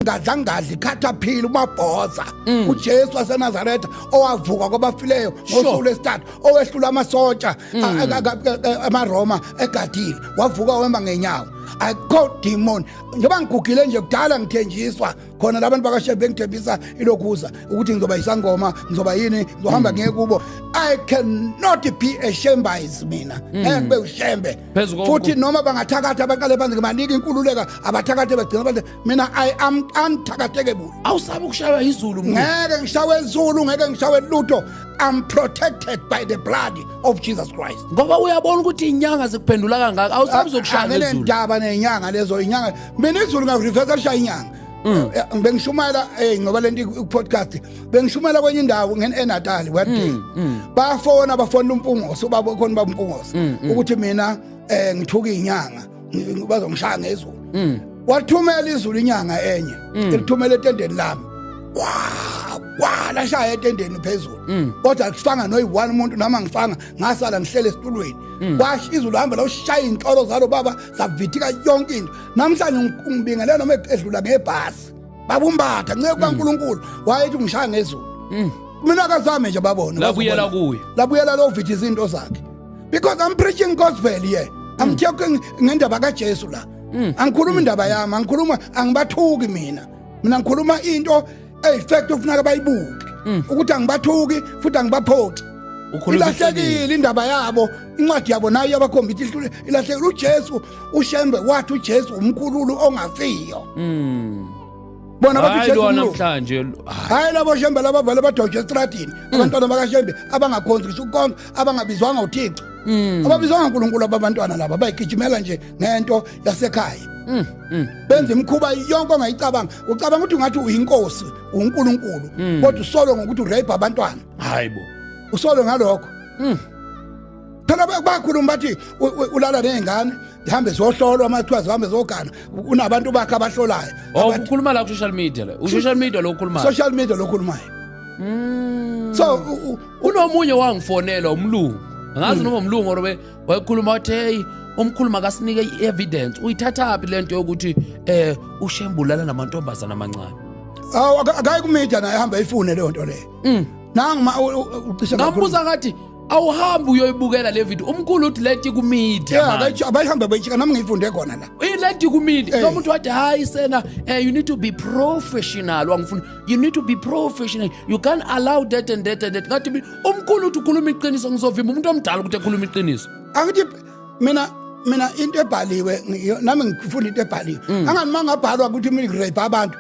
Ngadla ngadli khathaphila umabhoza uJesu waseNazaretha owavuka kwabafileyo ngosuku lwesithathu, owehlula amasotsha amaRoma egadile, wavuka wema ngenyawo. Akukho demon. Njengoba ngigugile nje, kudala ngithenjiswa khona labantu bakaShembe, bengithembisa ilokhuza ukuthi ngizoba isangoma, ngizoba yini, ngizohamba ngiye kubo. I cannot be a Shembais mina, ngeke ngibe uShembe. Futhi noma bangathakatha, baqale phansi, ngibanika inkululeka abathakathe, bagcina phansi. Mina I am unthakathekable. Awusabi ukushaywa izulu? Ngeke ngishawe izulu, ngeke ngishawe lutho. I'm protected by the blood of Jesus Christ. Ngoba uyabona ukuthi inyanga zikuphendula kangaka, awusabi zokushaya ngezulu. Anginendaba nenyanga lezo inyanga. Mina izulu ngareverse lishaya inyanga. Bengishumayela ngoba lento i-podcast, bengishumayela kwenye indawo eNatal one day. Bafona, bafona uMpungose, ubaba khona, baba uMpungose, ukuthi mina ngithuka inyanga, bazongishaya ngezulu. Wathumela izulu inyanga enye, elithumela etendeni lami, kwa kwa lashaya etendeni phezulu, kodwa akufanga noyi-one umuntu noma ngifanga, ngasala ngihlele esitulweni. Kwasho izulu hamba lawushaya iy'nhlolo zalo baba, zavithika yonke into. Namhlanje ungibingelela noma edlula ngebhasi, babumbatha nceke kaNkulunkulu, wayethi ungishaya ngezulu. Mina akazame nje babone. Labuyela kuye. Labuyela lovitha izinto zakhe, because I'm preaching gospel here. I'm talking ngendaba kaJesu la, angikhuluma indaba yami, angikhuluma, angibathuki mina. Mina ngikhuluma into eyifact ofuneka bayibuke, ukuthi angibathuki futhi angibaphoxi. Ukhuluma. Ilahlekile indaba yabo, incwadi yabo nayo iyabakhomba ithi ilahlekile. uJesu, uShembe wathi uJesu umkhululu ongafiyo. Bona bathi Hayi uJesu lo umlungu. namhlanje, hayi. Hayi, labo Shembe laba vele badoje estradini, abantwana bakaShembe abangakhonzi ngisho ukukhonza, abangabizwanga uThixo, ababizwanga uNkulunkulu. Abantwana laba bayigijimela nje ngento yasekhaya, benza imikhuba yonke ongayicabanga. Ucabanga ukuthi ungathi uyinkosi, uNkulunkulu, kodwa usolo ngokuthi urape abantwana. Hayi bo. Usolo ngalokho. Phela bakhuluma bathi ulala nezingane, zihambe ziyohlolwa, amathiwa zihambe ziyogana, unabantu bakhe abahlolayo. Oh, ukhuluma la ku social media, la u social media lo ukhuluma. Social media lokhulumayo. So Kunomunye wangifonela, umlungu, angazi noma umlungu or wayekhuluma, wathi, "Hey umkhulu, makasinike i-evidence, uyithathaphi lento yokuthi uShembe ulala namantombazana amancane?" Awu, akayi kumedia naye, ahamba ayifune leyo nto leyo. Nangu ma ucishe. Ngambuza ngathi, "Awuhambi uyoyibukela le video?" Umkhulu uthi lento ikumedia. Yeah, abayihambe bayishika, nami ngiyifunde khona la. Ilento ikumedia. Lo muntu wathi, "Hayi sena, you need to be professional." Wangifuna, "You need to be professional, you can't allow that and that and that." Ngathi mina, umkhulu uthi ukhuluma iqiniso, ngizovimba umuntu omdala ukuthi ekhuluma iqiniso? Angithi mina into ebhaliwe, nami ngifuna into ebhaliwe. Angani mangabhalwa ukuthi mina ngirape abantu.